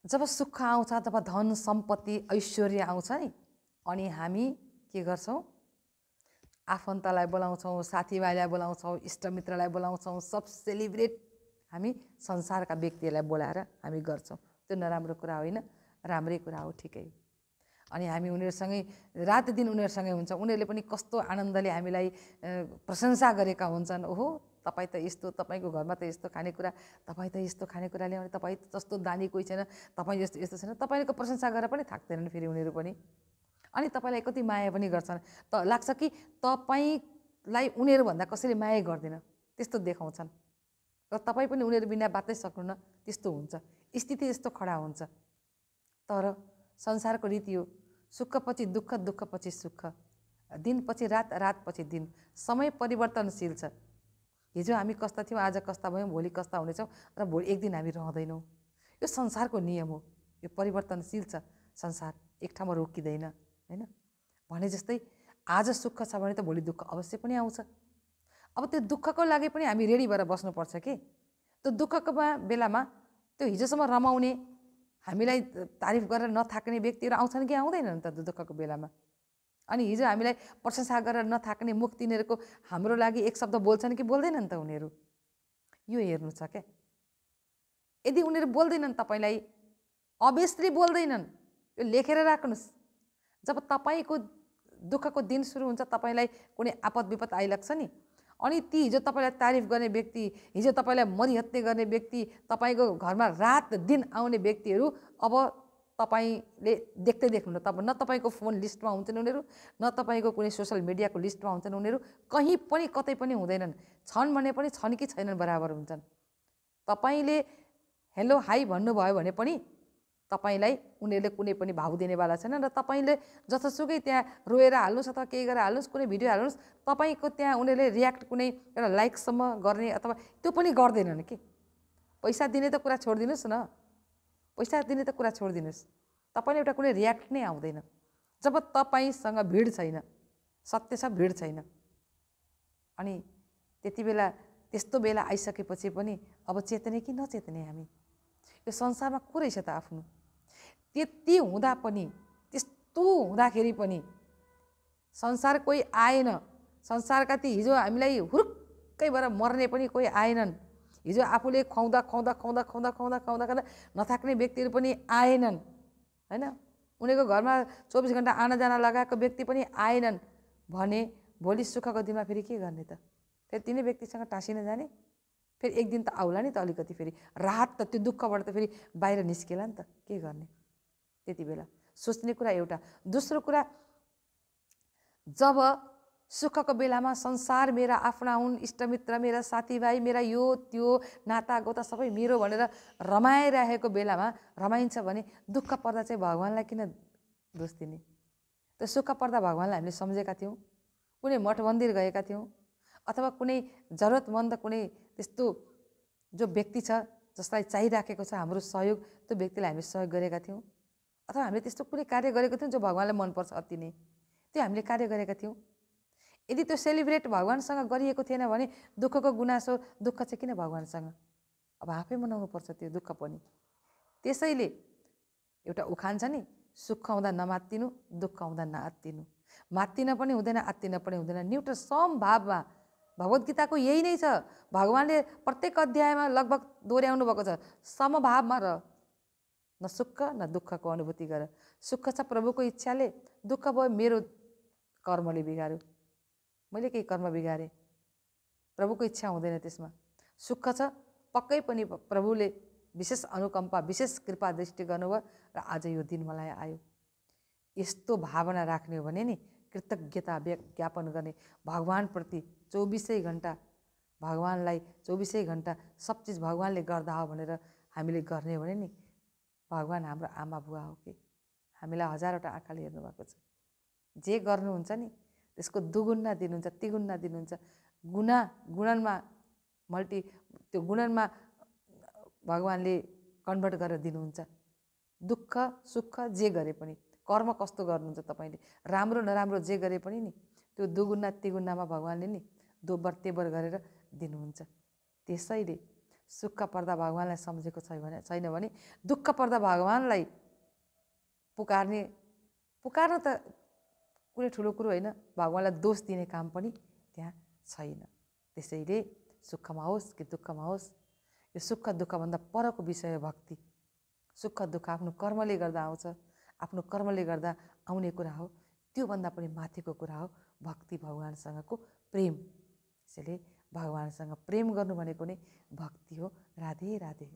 जब सुख आउँछ, जब धन सम्पत्ति ऐश्वर्य आउँछ नि, अनि हामी के गर्छौँ? आफन्तलाई बोलाउँछौँ, साथीभाइलाई बोलाउँछौँ, इष्टमित्रलाई बोलाउँछौँ, सब सेलिब्रेट हामी संसारका व्यक्तिहरूलाई बोलाएर हामी गर्छौँ। त्यो नराम्रो कुरा होइन, राम्रै कुरा हो, ठिकै हो। अनि हामी उनीहरूसँगै रात दिन उनीहरूसँगै हुन्छ। उनीहरूले पनि कस्तो आनन्दले हामीलाई प्रशंसा गरेका हुन्छन्। ओहो, तपाईँ त यस्तो, तपाईँको घरमा त यस्तो खानेकुरा, तपाईँ त यस्तो खानेकुरा ल्याउने, तपाईँ जस्तो दानी कोही छैन, तपाईँ जस्तो यस्तो छैन, तपाईँको प्रशंसा गरेर पनि थाक्दैनन् फेरि उनीहरू पनि। अनि तपाईँलाई कति माया पनि गर्छन्, त लाग्छ कि तपाईँलाई उनीहरूभन्दा कसैले माया गर्दैन, त्यस्तो देखाउँछन्। र तपाईँ पनि उनीहरू बिना बाँच्नै सक्नुहुन्न, त्यस्तो हुन्छ। स्थिति यस्तो खडा हुन्छ। तर संसारको रीति हो, सुखपछि दुःख, दुःखपछि सुख, दिनपछि रात, रातपछि दिन। समय परिवर्तनशील छ। हिजो हामी कस्ता थियौँ, आज कस्ता भयौँ, भोलि कस्ता हुनेछौँ, र भोलि एक दिन हामी रहँदैनौँ। यो संसारको नियम हो, यो परिवर्तनशील छ संसार, एक ठाउँमा रोकिँदैन, होइन? भने जस्तै आज सुख छ भने त भोलि दुःख अवश्य पनि आउँछ। अब त्यो दुःखको लागि पनि हामी रेडी भएर बस्नुपर्छ कि त्यो दुःखको बेलामा त्यो हिजोसम्म रमाउने, हामीलाई तारिफ गरेर नथाक्ने व्यक्तिहरू आउँछन् कि आउँदैनन् त दुःखको बेलामा? अनि हिजो हामीलाई प्रशंसा गरेर नथाक्ने मुख तिनीहरूको हाम्रो लागि एक शब्द बोल्छन् कि बोल्दैनन् त उनीहरू? यो हेर्नु छ क्या। यदि उनीहरू बोल्दैनन् तपाईँलाई, अभियसली बोल्दैनन्, यो लेखेर राख्नुहोस्। जब तपाईँको दुःखको दिन सुरु हुन्छ, तपाईँलाई कुनै आपद विपद आइलाग्छ नि, अनि ती हिजो तपाईँलाई तारिफ गर्ने व्यक्ति, हिजो तपाईँलाई मरिहत्ते गर्ने व्यक्ति, तपाईँको घरमा रात दिन आउने व्यक्तिहरू अब तपाईँले देख्दै देख्नुहुन्न। न तपाईँको फोन लिस्टमा हुन्छन् उनीहरू, न तपाईँको कुनै सोसल मिडियाको लिस्टमा हुन्छन् उनीहरू, कहीँ पनि कतै पनि हुँदैनन्। छन् भने पनि छन् कि छैनन् बराबर हुन्छन्। तपाईँले हेलो हाई भन्नुभयो भने पनि तपाईँलाई उनीहरूले कुनै पनि भाउ दिनेवाला छैनन्। र तपाईँले जतासुकै त्यहाँ रोएर हाल्नुहोस् अथवा केही गरेर हाल्नुहोस्, कुनै भिडियो हाल्नुहोस्, तपाईँको त्यहाँ उनीहरूले रियाक्ट कुनै एउटा लाइकसम्म गर्ने अथवा त्यो पनि गर्दैनन् कि। पैसा दिने त कुरा छोडिदिनुहोस् न, पैसा दिने त कुरा छोडिदिनुहोस्, तपाईँले एउटा कुनै रियाक्ट नै आउँदैन। जब तपाईँसँग भिड छैन, सत्य छ, भिड छैन, अनि त्यति बेला त्यस्तो बेला आइसकेपछि पनि अब चेतने कि नचेतने हामी? यो संसारमा को रहेछ त आफ्नो? त्यति हुँदा पनि, त्यस्तो हुँदाखेरि पनि संसार कोही आएन। संसारका ती हिजो हामीलाई हुर्कै भएर मर्ने पनि कोही आएनन्। हिजो आफूले खुवाउँदा खुवाउँदा खुवाउँदा खुवाउँदा खुवाउँदा खुवाउँदा खुवाउँदा नथाक्ने व्यक्तिहरू पनि आएनन्, होइन? उनीहरूको घरमा 24 घन्टा आनाजाना लगाएको व्यक्ति पनि आएनन् भने भोलि सुखको दिनमा फेरि के गर्ने त? फेरि तिनै व्यक्तिसँग टाँसिन जाने? फेरि एक दिन त आउला नि त अलिकति, फेरि राहत त त्यो दुःखबाट त फेरि बाहिर निस्केला नि त, के गर्ने? त्यति बेला सोच्ने कुरा एउटा। दोस्रो कुरा, जब सुखको बेलामा संसार मेरा आफ्ना हुन्, इष्टमित्र मेरा साथीभाइ, मेरा यो त्यो नातागोता सबै मेरो भनेर रमाइरहेको बेलामा रमाइन्छ भने दुःख पर्दा चाहिँ भगवान्लाई किन दोष दिने? त सुख पर्दा भगवान्लाई हामीले सम्झेका थियौँ, कुनै मठ मन्दिर गएका थियौँ, अथवा कुनै जरुरतमन्द कुनै त्यस्तो जो व्यक्ति छ जसलाई चाहिराखेको छ हाम्रो सहयोग, त्यो व्यक्तिलाई हामीले सहयोग गरेका थियौँ, अथवा हामीले त्यस्तो कुनै कार्य गरेको थियौँ जो भगवान्लाई मनपर्छ अति नै, त्यो हामीले कार्य गरेका थियौँ। यदि त्यो सेलिब्रेट भगवान्सँग गरिएको थिएन भने दुःखको गुनासो, दुःख चाहिँ किन भगवान्सँग? अब आफै मनाउनु पर्छ त्यो दुःख पनि। त्यसैले एउटा उखान छ नि, सुख हुँदा नमात्तिनु, दुःख हुँदा नआत्तिनु। मात्तिन पनि हुँदैन, आत्तिन पनि हुँदैन, न्युट्रल समभावमा। भगवत गीताको यही नै छ। भगवान्ले प्रत्येक अध्यायमा लगभग दोहोऱ्याउनु भएको छ, समभावमा रह, न सुख न दुःखको अनुभूति गर। सुख छ प्रभुको इच्छाले, दुःख भयो मेरो कर्मले बिगार्यो, मैले केही कर्म बिगारेँ, प्रभुको इच्छा हुँदैन त्यसमा। सुख छ पक्कै पनि प्रभुले विशेष अनुकम्पा, विशेष कृपा दृष्टि गर्नुभयो र आज यो दिन मलाई आयो। यस्तो भावना राख्ने हो भने नि, कृतज्ञता ज्ञापन गर्ने भगवान्प्रति 24 घन्टा, भगवान्लाई 24 घन्टा सब चिज भगवान्ले गर्दा हो भनेर हामीले गर्ने हो भने नि, भगवान् हाम्रो आमा बुवा हो कि हामीलाई हजारवटा आँखाले हेर्नुभएको छ। जे गर्नुहुन्छ नि त्यसको दुगुना दिनुहुन्छ, तिगुना दिनुहुन्छ, गुणनमा त्यो गुणनमा भगवान्ले कन्भर्ट गरेर दिनुहुन्छ। दुःख सुख जे गरे पनि, कर्म कस्तो गर्नुहुन्छ तपाईँले, राम्रो नराम्रो जे गरे पनि नि त्यो दुगुना तिगुनामा भगवान्ले नि दोब्बर तेब्बर गरेर दिनुहुन्छ। त्यसैले सुख पर्दा भगवानलाई सम्झेको छैन भने दुःख पर्दा भगवानलाई पुकार्न त कुनै ठुलो कुरो होइन, भगवानलाई दोष दिने काम पनि त्यहाँ छैन। त्यसैले सुखमा होस् कि दुःखमा होस्, यो सुख दुःखभन्दा परको विषय हो भक्ति। सुख दुःख आफ्नो कर्मले गर्दा आउँछ, आफ्नो कर्मले गर्दा आउने कुरा हो। त्योभन्दा पनि माथिको कुरा हो भक्ति, भगवानसँगको प्रेम। त्यसैले भगवानसँग प्रेम गर्नु भनेको नै भक्ति हो। राधे राधे।